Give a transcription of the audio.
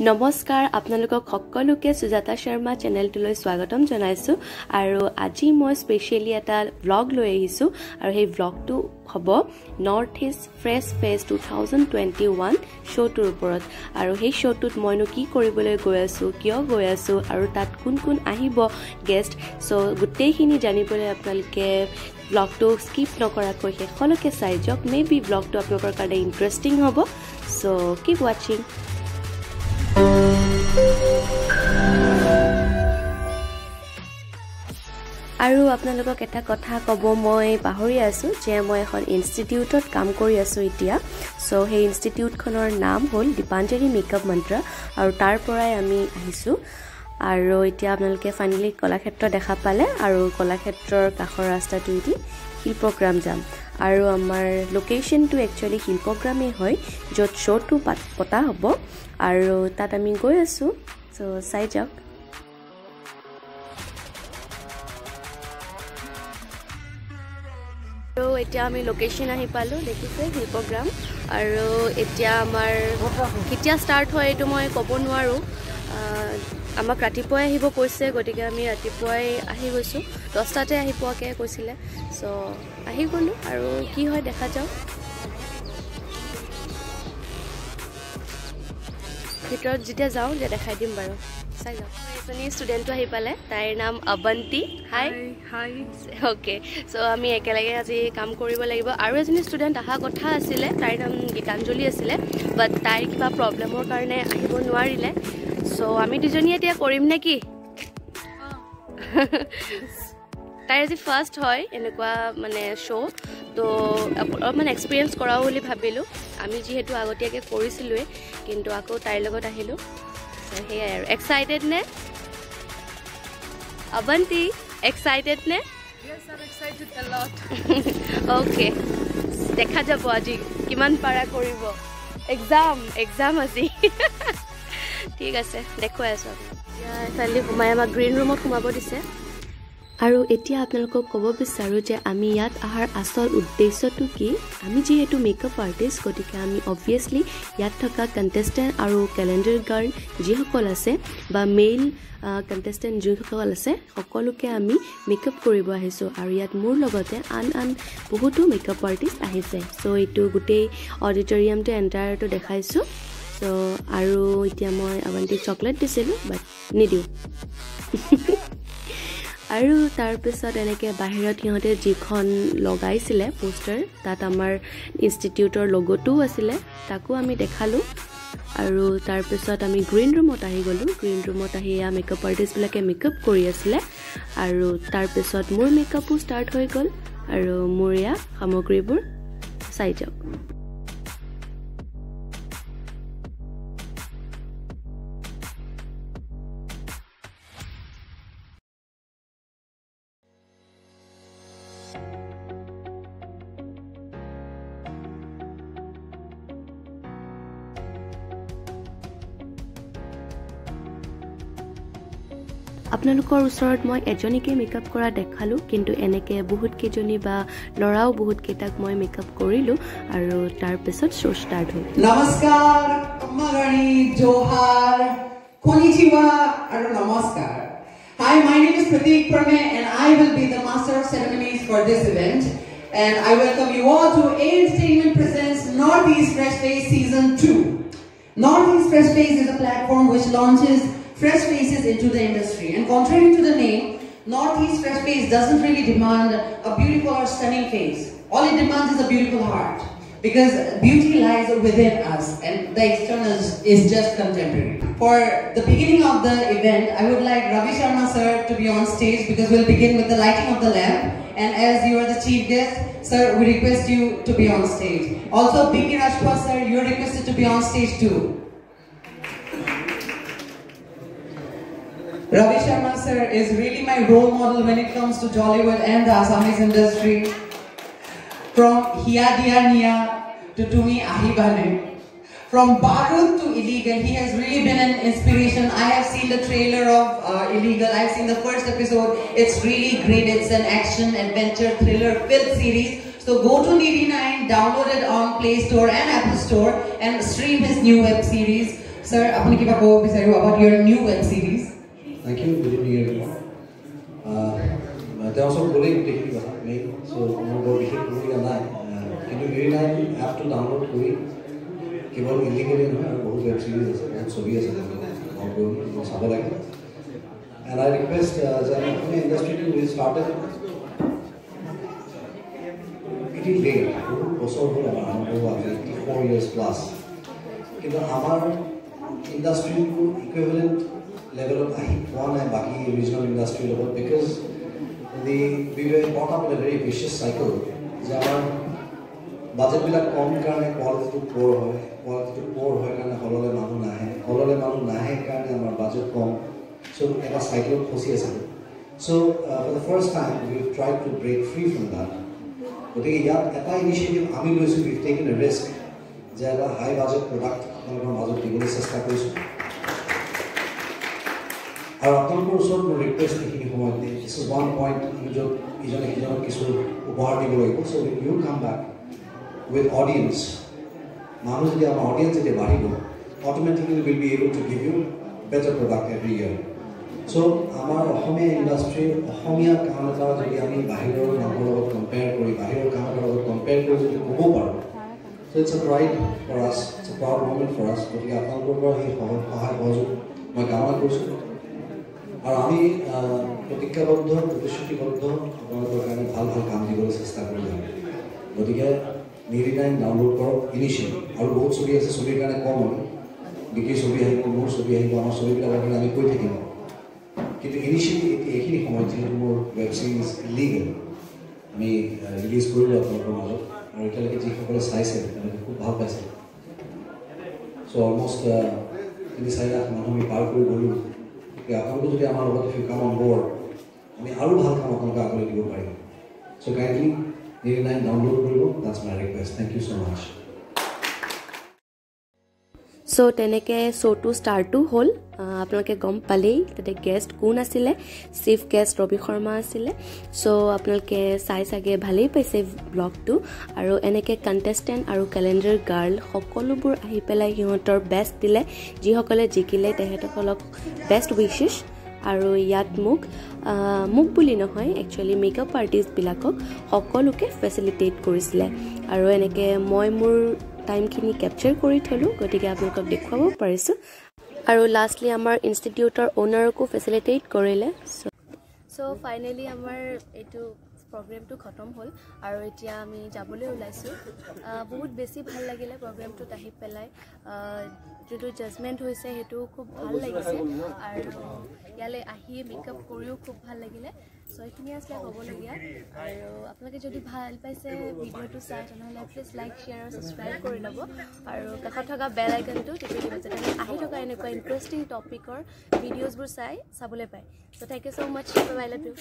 নমস্কাৰ আপোনালোকক সকলোকে সুজাতা শৰ্মা চেনেলটোলৈ স্বাগতম জনাইছো আৰু আজি মই স্পেশালি এটা ভ্লগ লৈ আহিছো আৰু সেই ভ্লগটো হ'ব নৰ্থ ইষ্ট ফ্ৰেছ ফেচ 2021 শোটোৰ ওপৰত আৰু সেই শোটোত মইনো কি কৰিবলৈ গৈ আছো কিয় গৈ আছো আৰু তাত কোন কোন আহিব গেষ্ট সো গোটেইখিনি জানিবলৈ আপোনালোকে ভ্লগটো স্কিপ নকৰাকৈ শেষলৈকে চাই যাওক মে বি ভ্লগটো আপোনালোকৰ কাৰণে ইন্টাৰেষ্টিং হ'ব সো কিপ ৱাচিং আৰু আপোনালোকক এটা কথা ক'ব মই পাহৰি আছো যে মই এখন ইনষ্টিটিউটত কাম কৰি আছো এতিয়া সো সেই ইনষ্টিটিউটখনৰ নাম হ'ল দীপাঞ্জলি মেকআপ মন্ত্ৰা আৰু তাৰ পৰাই আমি আহিছো আৰু এতিয়া আপোনালোকে ফাইনেলি কলাক্ষেত্ৰ দেখা পালে আৰু কলাক্ষেত্ৰৰ কাষৰ ৰাস্তাটোৱেদি শিল্পগ্ৰাম যাম আৰু আমাৰ লোকেশ্যনটো একচুয়ালি শিল্পগ্ৰামেই হয় য'ত শ্ব'টো পতা হ'ব আৰু তাত আমি গৈ আছো সো চাই যাওক আৰু এতিয়া আমি লোকেশ্যন আহি পালো দেখিছে শিল্পগ্ৰাম আৰু এতিয়া আমাৰ কেতিয়া ষ্টাৰ্ট হয় এইটো মই ক'ব নোৱাৰো আমাক ৰাতিপুৱাই আহিব কৈছে গতিকে আমি ৰাতিপুৱাই আহি গৈছো 10টাতে আহি পোৱাকে কৈছিলে সো আহি গলো আৰু কি হয় দেখা যাওক ভিতৰত যেতিয়া যাওঁ যে দেখাই দিম বাৰু চাই যাওক এজনী ষ্টুডেণ্টটো আহি পালে তাইৰ নাম Abanti hi hi okay so আমি একেলগে আজি কাম কৰিব লাগিব আৰু এজনী ষ্টুডেণ্ট অহা কথা আছিলে তাইৰ নাম গীতাঞ্জলি আছিলে বাট তাইৰ কিবা প্ৰব্লেমৰ কাৰণে আহিব নোৱাৰিলে সো আমি দুজনী এতিয়া কৰিম নেকি তাইৰ আজি ফাৰ্ষ্ট হয় এনেকুৱা মানে শ্ব' তো অলপমান এক্সপিৰিয়েঞ্চ কৰাও বুলি ভাবিলোঁ আমি যিহেতু আগতীয়াকৈ কৰিছিলোঁৱেই কিন্তু আকৌ তাইৰ লগত আহিলোঁ সেয়াই আৰু এক্সাইটেড নে অৱন্তী এক্সাইটেড নে Yes, I'm excited a lot. Okay. দেখা যাব আজি কিমান পাৰা কৰিব এক্সাম আজি ঠিক আছে দেখুৱাই আছো এফালে সোমাই আমাক গ্ৰীণ ৰুমত সোমাব দিছে আৰু এতিয়া আপোনালোকক ক'ব বিচাৰোঁ যে আমি ইয়াত অহাৰ আচল উদ্দেশ্যটো কি আমি যিহেতু মেকআপ আৰ্টিষ্ট গতিকে আমি অবভিয়াছলি ইয়াত থকা কণ্টেষ্টেণ্ট আৰু কেলেণ্ডাৰ গাৰ্ল যিসকল আছে বা মেইল কণ্টেষ্টেণ্ট যিসকল আছে সকলোকে আমি মেকআপ কৰিব আহিছোঁ আৰু ইয়াত মোৰ লগতে আন আন বহুতো মেকআপ আৰ্টিষ্ট আহিছে চ' এইটো গোটেই অডিটৰিয়ামটো এণ্টায়াৰটো দেখাইছোঁ চ' আৰু এতিয়া মই অৱন্তীক চকলেট দিছিলোঁ বাট নিদিওঁ আৰু তাৰপিছত এনেকৈ বাহিৰত সিহঁতে যিখন লগাইছিলে পোষ্টাৰ তাত আমাৰ ইনষ্টিটিউটৰ লগটোও আছিলে তাকো আমি দেখালোঁ আৰু তাৰপিছত আমি গ্ৰীণ ৰুমত আহি গ'লোঁ গ্ৰীণ ৰুমত আহি এয়া মেকআপ আৰ্টিষ্টবিলাকে মেকআপ কৰি আছিলে আৰু তাৰপিছত মোৰ মেকআপো ষ্টাৰ্ট হৈ গ'ল আৰু মোৰ এয়া সামগ্ৰীবোৰ চাই যাওক আপোনালোকৰ ওচৰত মই এজনীকে মেকআপ কৰা দেখালোঁ কিন্তু এনেকৈ বহুতকেইজনী বা ল'ৰাও বহুতকেইটাক মই মেকআপ কৰিলোঁ আৰু তাৰপিছত শ্ব' ষ্টাৰ্ট হ'ল নমস্কাৰ কম্মাগাণী জোহাৰ konnichiwa আৰু নমস্কাৰ Hi, my name is Pratik Parme and I will be the master of ceremonies for this event and I welcome you all to A Entertainment presents Northeast Fresh Face Season 2. Northeast Fresh Face is a platform which launches fresh faces into the industry, and contrary to the name, Northeast Fresh Face doesn't really demand a beautiful or stunning face. All it demands is a beautiful heart, because beauty lies within us and the external is just contemporary. For the beginning of the event, I would like Ravi Sharma sir to be on stage because we'll begin with the lighting of the lamp, and as you are the chief guest, sir, we request you to be on stage. Also, Biki Rajpal sir, you're requested to be on stage too. Ravi Sharma sir is really my role model when it comes to Jollywood and the Assamese industry. From Hiya Diya Niya to Tumi Ahibane, from Barud to Illegal, he has really been an inspiration. I have seen the trailer of Illegal, I have seen the first episode. It's really great. It's an action, adventure, thriller filled series. So go to Nidhi 9, download it on Play Store and Apple Store and stream his new web series. Sir, আপুনি কিবা ক'ব বিচাৰিব about your new web series? Thank you, good evening everyone. তেওঁ চব ক'লেই গোটেইখিনি কথা main, চ' মোৰ বৰ বিশেষ ক'বলগীয়া নাই। কিন্তু মিৰি নাইন এপটো ডাউনলোড কৰি কেৱল ইলিগেলি নহয়, আৰু বহুত ৱেব ছিৰিজ আছে, বহুত ছবি আছে, তেওঁলোকে চাব লাগে। এণ্ড I request যে আমি অসমীয়া ইণ্ডাষ্ট্ৰিটো we started pretty late, বহুত বছৰ হ'ল আমাৰ আৰম্ভ হোৱা, 84 years plus. কিন্তু আমাৰ ইণ্ডাষ্ট্ৰিটো ইকুইভেলেণ্ট লেভেলত আহি পোৱা নাই বাকী ৰিজনেল ইণ্ডাষ্ট্ৰিৰ লগত, because we were caught up in a very vicious cycle যে আমাৰ বাজেটবিলাক কম কাৰণে কোৱালিটিটো প'ৰ হয়, কোৱালিটিটো প'ৰ হয় কাৰণে হললৈ মানুহ নাহে, হললৈ মানুহ নাহে কাৰণে আমাৰ বাজেট কম। চ' এটা চাইকেলত ফচি আছিলোঁ। So for the first time we try to break free from that. গতিকে ইয়াত এটা ইনিচিয়েটিভ আমি লৈছোঁ, উইভ টেকেন এ ৰিস্ক যে এটা হাই বাজেট প্ৰডাক্ট আপোনালোকৰ মাজত দিবলৈ চেষ্টা কৰিছোঁ। আৰু আপোনালোকৰ ওচৰত মোৰ ৰিকুৱেষ্ট এইখিনি সময়ত, this is one point আমি য'ত ইজনে সিজনক কিছু উপহাৰ দিব লাগিব। So you come back with audience, মানুহ যেতিয়া আমাৰ অডিয়েঞ্চ যেতিয়া বাঢ়িব, automatically will be able to give you better product every year. So আমাৰ অসমীয়া ইণ্ডাষ্ট্ৰীৰ অসমীয়া কাম এটা যদি আমি বাহিৰৰ মানুহৰ লগত কম্পেয়াৰ কৰি, বাহিৰৰ কাম এটাৰ লগত কম্পেয়াৰ কৰি যদি ক'ব পাৰোঁ, so it's a pride for us, it's a proud moment for us. গতিকে আপোনালোকৰ পৰা সেই সহায় সহযোগ মই কামনা কৰিছোঁ। আৰু আমি প্ৰতিজ্ঞাবদ্ধ, প্ৰতিশ্ৰুতিবদ্ধ আপোনালোকৰ কাৰণে ভাল ভাল কাম দিবলৈ চেষ্টা কৰি যাম। গতিকে মিৰি নাইন ডাউনলোড কৰক ইনিচিয়েলি। আৰু বহুত ছবি আছে, ছবিৰ কাৰণে কম আমি বিক্ৰী ছবি আহিব, মোৰ ছবি আহিব, আমাৰ ছবিবিলাকৰ কাৰণে আমি কৈ থাকিম। কিন্তু ইনিচিয়েলি এতিয়া এইখিনি সময়ত যিহেতু মোৰ ৱেব ছিৰিজ ইলিগেল আমি ৰিলিজ কৰিলোঁ আপোনালোকৰ মাজত, আৰু এতিয়ালৈকে যিসকলে চাইছে তেওঁলোকে খুব ভাল পাইছে। চ' অলমষ্ট 3-4 লাখ মানুহ আমি পাৰ কৰি গ'লোঁ। গতিকে আপোনালোকে যদি আমাৰ লগত if you come on board, আমি আৰু ভাল কাম আপোনালোকে আগলৈ দিব পাৰিম। চ' কাইণ্ডলি মিৰি নাইন ডাউনলোড কৰিব, that's my request. Thank you so much. So তেনেকৈ শ্ব'টো ষ্টাৰ্টো হ'ল। আপোনালোকে গম পালেই তাতে গেষ্ট কোন আছিলে, চিফ গেষ্ট ৰবি শৰ্মা আছিলে। চ' আপোনালোকে চাই চাগে ভালেই পাইছে ব্লগটো। আৰু এনেকৈ কণ্টেষ্টেণ্ট আৰু কেলেণ্ডাৰ গাৰ্ল সকলোবোৰ আহি পেলাই সিহঁতৰ বেষ্ট দিলে, যিসকলে জিকিলে তেখেতসকলক বেষ্ট উইচেছ। আৰু ইয়াত মোক বুলি নহয়, একচুৱেলি মেকআপ আৰ্টিষ্টবিলাকক সকলোকে ফেচিলিটেট কৰিছিলে। আৰু এনেকৈ মই মোৰ টাইমখিনি কেপচাৰ কৰি থ'লোঁ, গতিকে আপোনালোকক দেখুৱাব পাৰিছোঁ। আৰু লাষ্টলি আমাৰ ইনষ্টিটিউটৰ অ'নাৰকো ফেচিলিটেট কৰিলে। চ' ফাইনেলি আমাৰ এইটো প্ৰগ্ৰেমটো খতম হ'ল আৰু এতিয়া আমি যাবলৈ ওলাইছোঁ। বহুত বেছি ভাল লাগিলে প্ৰগ্ৰেমটোত আহি পেলাই, যোনটো জাজমেণ্ট হৈছে সেইটো খুব ভাল লাগিছে, আৰু ইয়ালৈ আহি মেকআপ কৰিও খুব ভাল লাগিলে। চ' এইখিনি আছিলে ক'বলগীয়া। আৰু আপোনালোকে যদি ভাল পাইছে ভিডিঅ'টো চাই, তেনেহ'লে প্লিজ লাইক, শ্বেয়াৰ আৰু ছাবস্ক্ৰাইব কৰি ল'ব, আৰু কাষত থকা বেল আইকনটো টিপি দিব, যাতে আহি থকা এনেকুৱা ইণ্টাৰেষ্টিং টপিকৰ ভিডিঅ'জবোৰ চাবলৈ পায়। So thank you so much, bye, love you.